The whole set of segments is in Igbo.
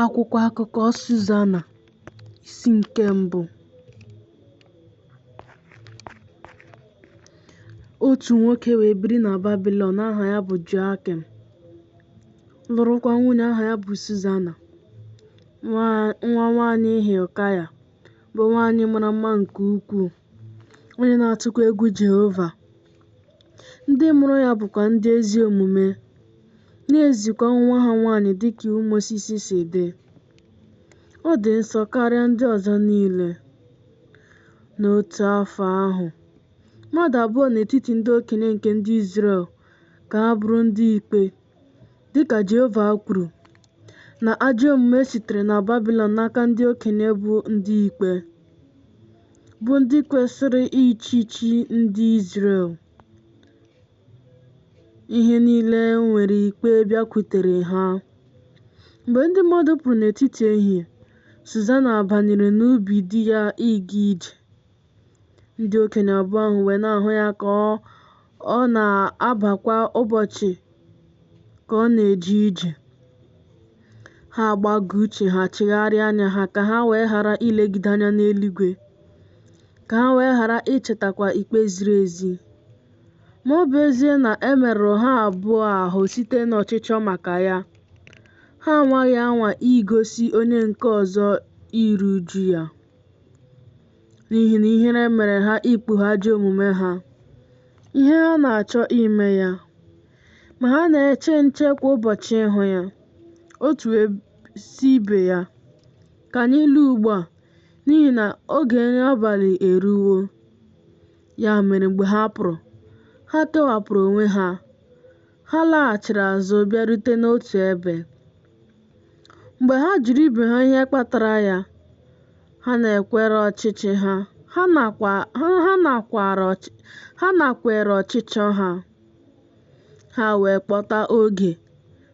Akwụkwọ akụkọ Susana, isi nke mbụ. Otu nwoke wee biri na Babilọn aha ya bụ Joakim, lụrụkwa nwunye aha ya bụ Susana, nwa nwanyị Hilkaya, bụ nwanyị mara mma nke ukwuu, onye na-atụkwa egwu Jehova. Ndị mụrụ ya bụkwa ndị ezi omume, na-ezikwa nwa ha nwanyị dịka iwu Mosis si dị. Ọ dị nsọ karịa ndị ọzọ niile. N'otu afọ ahụ, mmadụ abụọ n'etiti ndị okenye nke ndị Izrel ka ha bụrụ ndị ikpe, dịka Jehova kwuru, na ajọ omume sitere na Babilọn n'aka ndị okenye bụ ndị ikpe, bụ ndị kwesịrị ịchịchị ndị Izrel. Ihe niile nwere ikpe bịakwutere ha. Mgbe ndị mmadụ pụrụ n'etiti ehihie, Susana banyere n'ubi di ya ịga ije. Ndị okenye abụọ ahụ wee na-ahụ ya ka ọ na-aba kwa ụbọchị ka ọ na-eje ije. Ha agbagọ uche ha chigharịa anya ha ka ha wee ghara ilegide anya n'eluigwe, ka ha wee ghara ichetakwa ikpe ziri ezi. Ma ọ bụ ezie na e merụrụ ha abụọ ahụ site n'ọchịchọ maka ya, ha anwaghị anwa igosi onye nke ọzọ iru uju ya. N'ihi na ihere mere ha ikpughe ajọ omume ha, ihe ha na-achọ ime ya. Ma ha na-eche nche kwa ụbọchị ịhụ ya. Otu wee sị ibe ya, Ka anyị laa ugbu a, n'ihi na oge nri abalị eruwo. Ya mere mgbe ha pụrụ, ha kewapụrụ onwe ha. Ha laghachiri azụ bịarute n'otu ebe. Mgbe ha jụrụ ibe ha ihe kpatara ya, ha nakwere ọchịchọ ha. Ha wee kpọta oge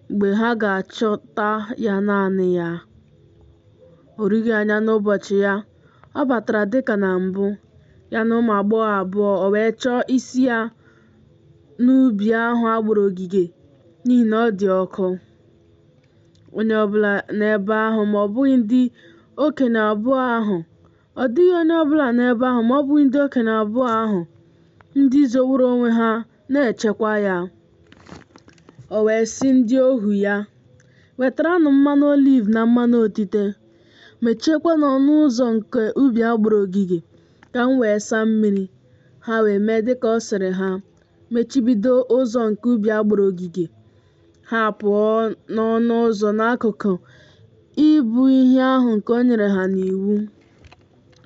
mgbe ha ga-achọta ya naanị ya. O rughị anya n'ụbọchị ya, ọ batara dịka na mbụ, ya na ụmụ agbọghọ abụọ, o wee chọọ isi ya n'ubi ahụ a gbara ogige, n'ihi na ọ dị ọkụ. Onye ọbụla n'ebe ahụ ma ọ bụghị ndị okenye abụọ ahụ, ọ dịghị onye ọbụla n'ebe ahụ ma ọ bụghị ndị okenye abụọ ahụ, ndị zoworo onwe ha na-echekwa ya. O wee sị ndị ohu ya, Wetaranụ mmanụ oliv na mmanụ otite, mechiekwanụ ọnụ ụzọ nke ubi a gbara ogige, ka m wee saa mmiri. Ha wee mee dịka ọ sịrị ha, mechibido ụzọ nke ubi a gbara ogige. Ha pụọ n'ọnụ ụzọ n'akụkụ ibu ihe ahụ nke o nyere ha n'iwu.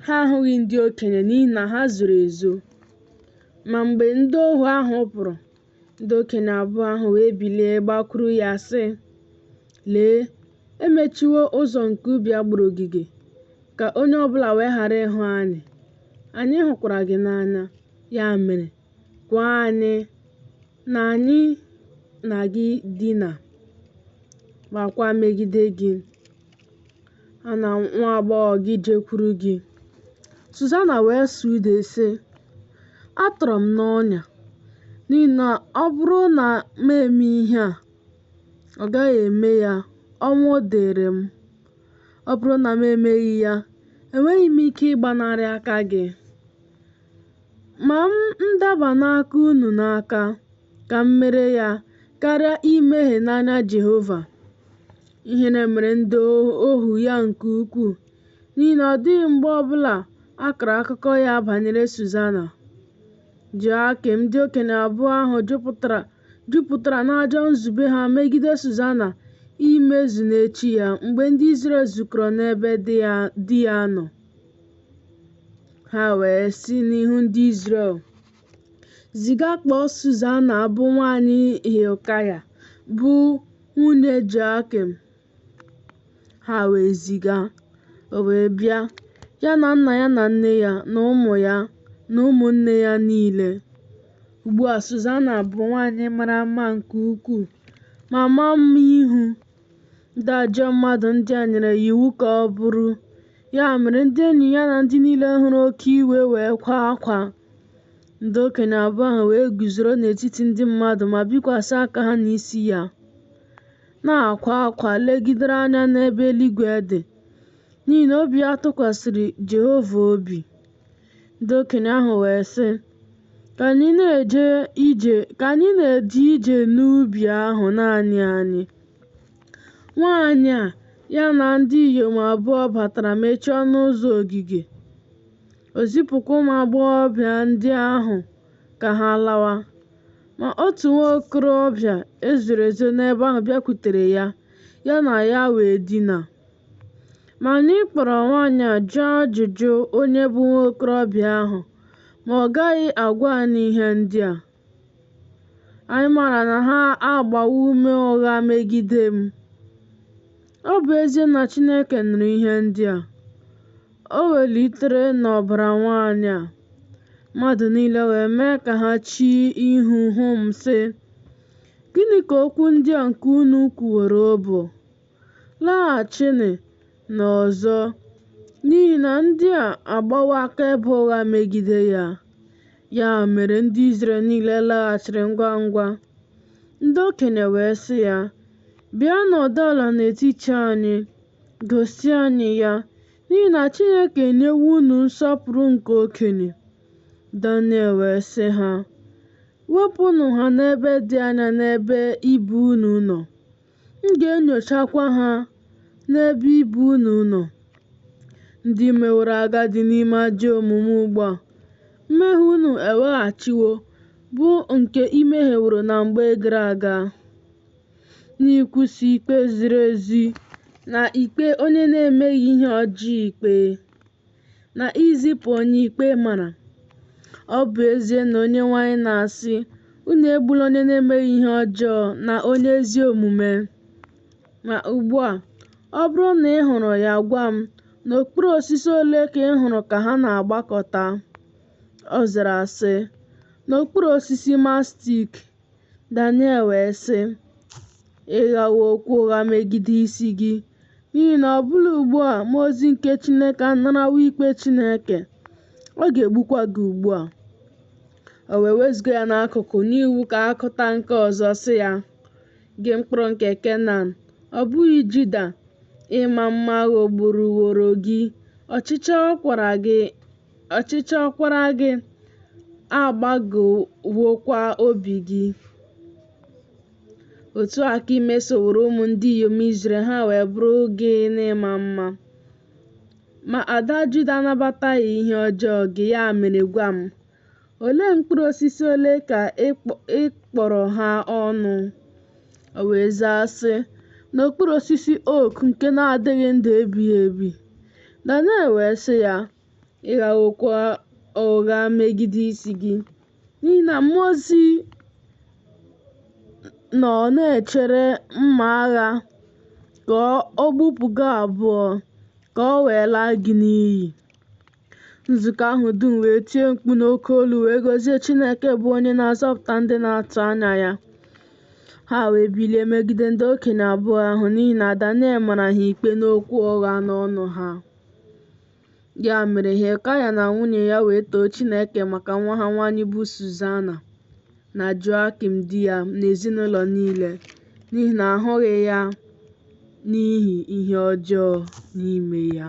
Ha ahụghị ndị okenye n'ihi na ha zoro ezo. Ma mgbe ndị ohu ahụ pụrụ, ndị okenye abụọ ahụ wee bilie gbakwuru ya, sị, Lee, e mechiwo ụzọ nke ubi a gbara ogige, ka onye ọbụla wee ghara ịhụ anyị. Anyị hụkwara gị n'anya, ya mere, gwa anyị na anyị na gị dina, gbakwa megide gị, ha na nwa agbọghọ gị jekwuru gị. Susana wee sụọ ude, sị, Atọrọ m n'ọnya, n'ihi na ọ bụrụ na m eme ihe a, ọ gaghị eme ya, ọnwụ dịrị m. Ọ bụrụ na m emeghị ya, enweghị m ike ịgbanarị aka gị. Ma m ndaba n'aka unu n'aka, ka m mere ya, karịa imehie n'anya Jehova. Ihere mere ndị ohu ya nke ukwuu, n'ihi na ọ dịghị mgbe ọ bụla a kọrọ akụkọ ya banyere Susana. Joakim, ndị okenye abụọ ahụ jupụtara n'ajọ nzube ha megide Susana imezu n'echi ya, mgbe ndị Izrel zukọrọ n'ebe di ya nọ. Ha wee si n'ihu ndị Izrel ziga kpọọ Susana bụ nwanyị Hilkaya, bụ nwunye Joakim. Ha wee ziga, o wee bịa, ya na nna ya na nne ya, na ụmụ ya, na ụmụnne ya niile. Ugbu a Susana bụ nwanyị mara mma nke ukwuu, ma maa mma ihu. Ndị ajọ mmadụ ndị a nyere ya iwu ka ọ bụrụ. Ya mere ndị enyi ya na ndị niile hụrụ oke iwe wee kwaa akwa. Ndị okenye abụọ ahụ wee guzoro n'etiti ndị mmadụ ma bikwasị aka ha n'isi ya. na-akwa akwa legidere anya n'ebe eluigwe dị, n'ihi na obi ya tụkwasịrị Jehova obi. Ndị okenye ahụ wee sị, Ka anyị na-eje ije n'ubi ahụ naanị anyị. Nwaanyị a, ya na ndị inyom abụọ batara mechie ọnụ ụzọ ogige. O zipụkwa ụmụ agbọghọbịa ndị ahụ ka ha lawa. Ma otu nwa okorobịa e zoro ezo n'ebe ahụ bịakwutere ya, ya na ya wee dina. Ma anyị kpọrọ nwaanyị a jụọ ajụjụ onye bụ nwa okorobịa ahụ, ma ọ gaghị agwa anyị ihe ndị a. Anyị maara na ha agbawo ume ụgha megide m. Ọ bụ ezie na Chineke nụrụ ihe ndị a, o welitere n'ọbara nwaanyị a. Mmadụ niile wee mee ka ha chee ihu hụ m, sị, Gịnị ka okwu ndị a nke unu kwuworo bụ? Laghachinụ n'ọzọ, n'ihi na ndị a agbawo akaebe ụgha megide ya. Ya mere ndị Izrel niile laghachiri ngwa ngwa. Ndị okenye wee sị ya, Bịa nọdụ ala n'etiti anyị, gosi anyị ya, n'ihi na Chineke enyewo unu nsọpụrụ nke okenye. Daniel wee sị ha, Wepụnụ ha n'ebe dị anya n'ebe ibe unu nọ. M ga-enyochakwa ha n'ebe ibe unu nọ. Ndị meworo agadi n'ime ajọ omume ugbu a, mmehie unu eweghachiwo, bụ nke i mehieworo na mgbe gara aga. N'ikwusa ikpe ziri ezi na ikpe onye na-emeghị ihe ọjọọ ikpe, na izipụ onye ikpe mara. Ọ bụ ezie na Onyenwe anyị na-asị, Unu egbula onye na-emeghị ihe ọjọọ na onye ezi omume. Ma ugbu a, ọ bụrụ na ị hụrụ ya, gwa m, n'okpuru osisi ole ka ị hụrụ ka ha na-agbakọta? Ọ zara sị, N'okpuru osisi mastik. Daniel wee sị, Ị ghawo okwu ụgha megide isi gị, n'ihi na ọbụla ugbu a mmụọ ozi nke Chineke anarawo ikpe Chineke, ọ ga-egbukwa gị ugbu a. O wee wezụga ya n'akụkụ, nye iwu ka a kụta nke ọzọ, sị ya, Gị mkpụrụ nke Kenan, ọ bụghị Juda, ịma mma ghọgburuworo gị, ọchịchọ kwara gị agbagọwokwa obi gị. Otu a ka i mesoworo ụmụ ndị inyom Izrel, ha wee bụrụ gị n'ịma mma. Ma ada Juda anabataghị ihe ọjọọ gị, ya mere gwa m, olee mkpụrụ osisi ole ka ị kpọrọ ha ọnụ? O wee zaa sị, N'okpuru osisi ook nke na-adịghị ndụ ebighị ebi. Daniel wee sị ya, Ị ghawo okwu ụgha megide isi gị, n'ihi na mmụọ ozi nọ na-echere mma agha ka o gbupụ gị abụọ, ka o wee laa gị n'iyi. Nzukọ ahụ dum wee tie mkpu n'oke olu wee gọzie Chineke bụ onye na-azọpụta ndị na-atụ anya ya. Ha wee bilie megide ndị okenye abụọ ahụ n'ihi na Daniel mara ha ikpe n'okwu ụgha n'ọnụ ha. Ya mere Hilkaya na nwunye ya wee too Chineke maka nwa ha nwaanyị bụ Suzana na Joakim di ya na ezinụlọ niile, n'ihi na a hụghị ya n'ihi ihe ọjọọ n'ime ya.